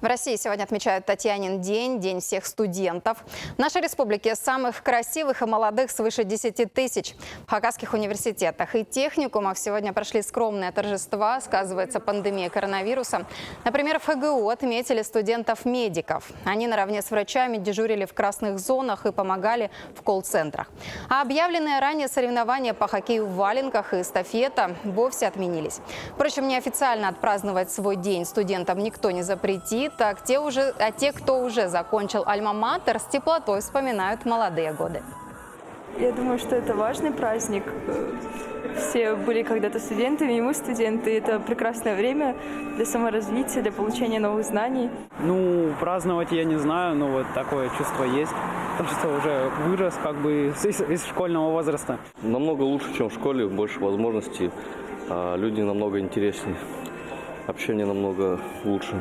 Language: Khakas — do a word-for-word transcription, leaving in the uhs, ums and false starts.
В России сегодня отмечают Татьянин день, День всех студентов. В нашей республике самых красивых и молодых свыше десяти тысяч. В хакасских университетах и техникумах сегодня прошли скромные торжества. Сказывается пандемия коронавируса. Например, в ФГУ отметили студентов-медиков. Они наравне с врачами дежурили в красных зонах и помогали в колл-центрах. А объявленные ранее соревнования по хоккею в валенках и эстафета вовсе отменились. Впрочем, неофициально отпраздновать свой день студентам никто не запретит, а те уже, а те, кто уже закончил альма-матер, с теплотой вспоминают молодые годы. Я думаю, что это важный праздник. Все были когда-то студентами, и мы студенты. Это прекрасное время для саморазвития, для получения новых знаний. Ну, праздновать я не знаю, но вот такое чувство есть. То, что уже вырос как бы из, из, из школьного возраста. Намного лучше, чем в школе, больше возможностей, а люди намного интереснее, общение намного лучше.